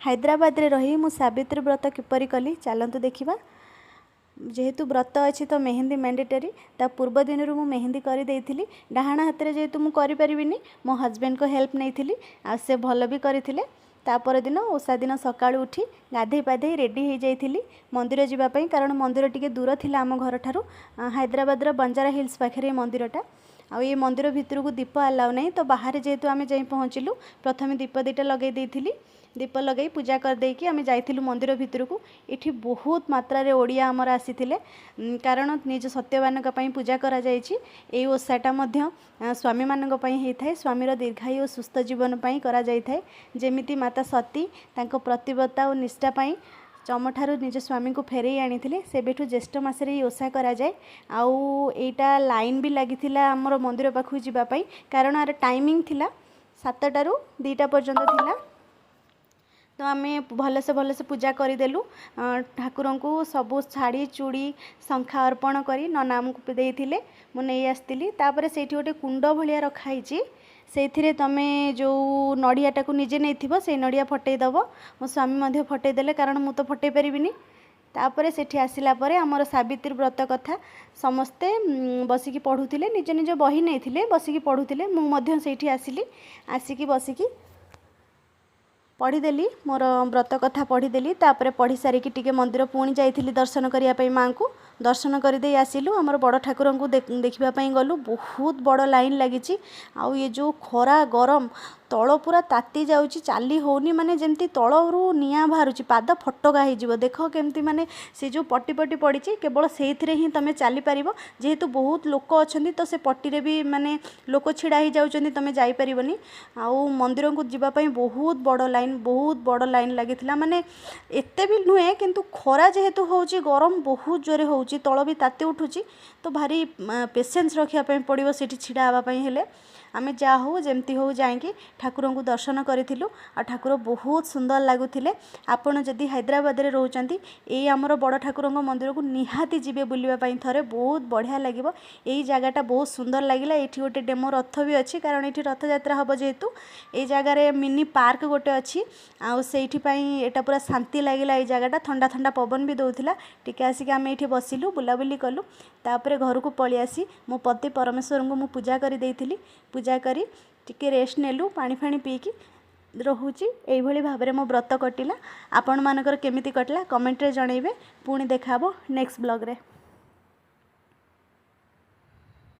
ହାଇଦ୍ରାବାଦରେ ରହି ମୁଁ ସାବିତ୍ରୀ ବ୍ରତ କିପରି କଲି, ଚାଲନ୍ତୁ ଦେଖିବା। ଯେହେତୁ ବ୍ରତ ଅଛି ତ ମେହେନ୍ଦି ମ୍ୟାଣ୍ଡେଟରୀ। ତା ପୂର୍ବ ଦିନରୁ ମୁଁ ମେହେନ୍ଦି କରିଦେଇଥିଲି। ଡାହାଣ ହାତରେ ଯେହେତୁ ମୁଁ କରିପାରିବିନି, ମୋ ହଜବେଣ୍ଡଙ୍କ ହେଲ୍ପ ନେଇଥିଲି ଆଉ ସେ ଭଲ ବି କରିଥିଲେ। ତା ପରଦିନ ଓଷା ଦିନ ସକାଳୁ ଉଠି ଗାଧେଇ ପାଧେଇ ରେଡ଼ି ହେଇଯାଇଥିଲି ମନ୍ଦିର ଯିବା ପାଇଁ, କାରଣ ମନ୍ଦିର ଟିକେ ଦୂର ଥିଲା ଆମ ଘରଠାରୁ। ହାଇଦ୍ରାବାଦର ବଞ୍ଜାରା ହିଲ୍ସ ପାଖରେ ଏ ମନ୍ଦିରଟା। ଆଉ ଏ ମନ୍ଦିର ଭିତରକୁ ଦୀପ ଆଲାଉ ନାହିଁ, ତ ବାହାରେ ଯେହେତୁ ଆମେ ଯାଇ ପହଞ୍ଚିଲୁ, ପ୍ରଥମେ ଦୀପ ଦୁଇଟା ଲଗାଇ ଦେଇଥିଲି। ଦୀପ ଲଗାଇ ପୂଜା କରିଦେଇକି ଆମେ ଯାଇଥିଲୁ ମନ୍ଦିର ଭିତରକୁ। ଏଠି ବହୁତ ମାତ୍ରାରେ ଓଡ଼ିଆ ଆମର ଆସିଥିଲେ, କାରଣ ନିଜ ସତ୍ୟବାନଙ୍କ ପାଇଁ ପୂଜା କରାଯାଇଛି। ଏଇ ଓଷାଟା ମଧ୍ୟ ସ୍ୱାମୀମାନଙ୍କ ପାଇଁ ହେଇଥାଏ। ସ୍ୱାମୀର ଦୀର୍ଘାୟୁ ଓ ସୁସ୍ଥ ଜୀବନ ପାଇଁ କରାଯାଇଥାଏ। ଯେମିତି ମାତା ସତୀ ତାଙ୍କ ପ୍ରତିବ୍ରତା ଓ ନିଷ୍ଠା ପାଇଁ ଯମଠାରୁ ନିଜ ସ୍ୱାମୀଙ୍କୁ ଫେରେଇ ଆଣିଥିଲେ, ସେବେଠୁ ଜ୍ୟେଷ୍ଠ ମାସରେ ଏଇ ଓଷା କରାଯାଏ। ଆଉ ଏଇଟା ଲାଇନ୍ ବି ଲାଗିଥିଲା ଆମର ମନ୍ଦିର ପାଖକୁ ଯିବା ପାଇଁ, କାରଣ ଆର ଟାଇମିଂ ଥିଲା 7ଟାରୁ 2ଟା ପର୍ଯ୍ୟନ୍ତ ଥିଲା। ତ ଆମେ ଭଲସେ ଭଲସେ ପୂଜା କରିଦେଲୁ। ଠାକୁରଙ୍କୁ ସବୁ ଶାଢ଼ୀ, ଚୁଡ଼ି, ଶଙ୍ଖା ଅର୍ପଣ କରି ନନା ଆମକୁ ଦେଇଥିଲେ, ମୁଁ ନେଇ ଆସିଥିଲି। ତାପରେ ସେଇଠି ଗୋଟେ କୁଣ୍ଡ ଭଳିଆ ରଖାହେଇଛି, ସେଇଥିରେ ତମେ ଯେଉଁ ନଡ଼ିଆଟାକୁ ନିଜେ ନେଇଥିବ, ସେଇ ନଡ଼ିଆ ଫଟେଇ ଦେବ। ମୋ ସ୍ୱାମୀ ମଧ୍ୟ ଫଟେଇ ଦେଲେ, କାରଣ ମୁଁ ତ ଫଟେଇ ପାରିବିନି। ତାପରେ ସେଠି ଆସିଲା ପରେ ଆମର ସାବିତ୍ରୀ ବ୍ରତ କଥା ସମସ୍ତେ ବସିକି ପଢ଼ୁଥିଲେ। ନିଜ ନିଜ ବହି ନେଇଥିଲେ, ବସିକି ପଢ଼ୁଥିଲେ। ମୁଁ ମଧ୍ୟ ସେଇଠି ଆସିଲି, ଆସିକି ବସିକି ପଢ଼ିଦେଲି, ମୋର ବ୍ରତ କଥା ପଢ଼ିଦେଲି। ତାପରେ ପଢ଼ି ସାରିକି ଟିକେ ମନ୍ଦିର ପୁଣି ଯାଇଥିଲି ଦର୍ଶନ କରିବା ପାଇଁ। ମାଆଙ୍କୁ ଦର୍ଶନ କରିଦେଇ ଆସିଲୁ। ଆମର ବଡ଼ ଠାକୁରଙ୍କୁ ଦେଖିବା ପାଇଁ ଗଲୁ। ବହୁତ ବଡ଼ ଲାଇନ୍ ଲାଗିଛି। ଆଉ ଏ ଯେଉଁ ଖରା ଗରମ, ତଳ ପୁରା ତାତି ଯାଉଛି, ଚାଲି ହେଉନି, ମାନେ ଯେମିତି ତଳରୁ ନିଆଁ ବାହାରୁଛି, ପାଦ ଫଟକା ହେଇଯିବ। ଦେଖ କେମିତି, ମାନେ ସେ ଯେଉଁ ପଟି ପଟି ପଡ଼ିଛି, କେବଳ ସେଇଥିରେ ହିଁ ତୁମେ ଚାଲିପାରିବ। ଯେହେତୁ ବହୁତ ଲୋକ ଅଛନ୍ତି, ତ ସେ ପଟିରେ ବି ମାନେ ଲୋକ ଛିଡ଼ା ହେଇଯାଉଛନ୍ତି, ତୁମେ ଯାଇପାରିବନି। ଆଉ ମନ୍ଦିରକୁ ଯିବା ପାଇଁ ବହୁତ ବଡ଼ ଲାଇନ୍, ବହୁତ ବଡ଼ ଲାଇନ୍ ଲାଗିଥିଲା। ମାନେ ଏତେ ବି ନୁହେଁ, କିନ୍ତୁ ଖରା ଯେହେତୁ ହେଉଛି, ଗରମ ବହୁତ ଜୋରେ ହେଉଛି, ତଳ ବି ତାତି ଉଠୁଛି, ତ ଭାରି ପେସେନ୍ସ ରଖିବା ପାଇଁ ପଡ଼ିବ ସେଇଠି ଛିଡ଼ା ହେବା ପାଇଁ ହେଲେ। ଆମେ ଯାହା ହଉ ଯେମିତି ହଉ ଯାଇକି ଠାକୁରଙ୍କୁ ଦର୍ଶନ କରିଥିଲୁ ଆଉ ଠାକୁର ବହୁତ ସୁନ୍ଦର ଲାଗୁଥିଲେ। ଆପଣ ଯଦି ହାଇଦ୍ରାବାଦରେ ରହୁଛନ୍ତି, ଏଇ ଆମର ବଡ଼ ଠାକୁରଙ୍କ ମନ୍ଦିରକୁ ନିହାତି ଯିବେ ବୁଲିବା ପାଇଁ ଥରେ, ବହୁତ ବଢ଼ିଆ ଲାଗିବ। ଏଇ ଜାଗାଟା ବହୁତ ସୁନ୍ଦର ଲାଗିଲା। ଏଇଠି ଗୋଟେ ଡେମୋ ରଥ ବି ଅଛି, କାରଣ ଏଇଠି ରଥଯାତ୍ରା ହେବ ଯେହେତୁ। ଏଇ ଜାଗାରେ ମିନି ପାର୍କ ଗୋଟେ ଅଛି ଆଉ ସେଇଠି ପାଇଁ ଏଇଟା ପୁରା ଶାନ୍ତି ଲାଗିଲା। ଏଇ ଜାଗାଟା ଥଣ୍ଡା ଥଣ୍ଡା ପବନ ବି ଦେଉଥିଲା। ଟିକେ ଆସିକି ଆମେ ଏଇଠି ବସିଲୁ, ବୁଲାବୁଲି କଲୁ। ତାପରେ ଘରକୁ ପଳେଇ ଆସି ମୋ ପତି ପରମେଶ୍ୱରଙ୍କୁ ମୁଁ ପୂଜା କରିଦେଇଥିଲି। ପୂଜା କରି ଟିକେ ରେଷ୍ଟ ନେଲୁ, ପାଣି ଫାଣି ପିଇକି ରହୁଛି। ଏଇଭଳି ଭାବରେ ମୋ ବ୍ରତ କଟିଲା। ଆପଣମାନଙ୍କର କେମିତି କଟିଲା, କମେଣ୍ଟରେ ଜଣାଇବେ। ପୁଣି ଦେଖା ହେବ ନେକ୍ସଟ ବ୍ଲଗ୍ରେ।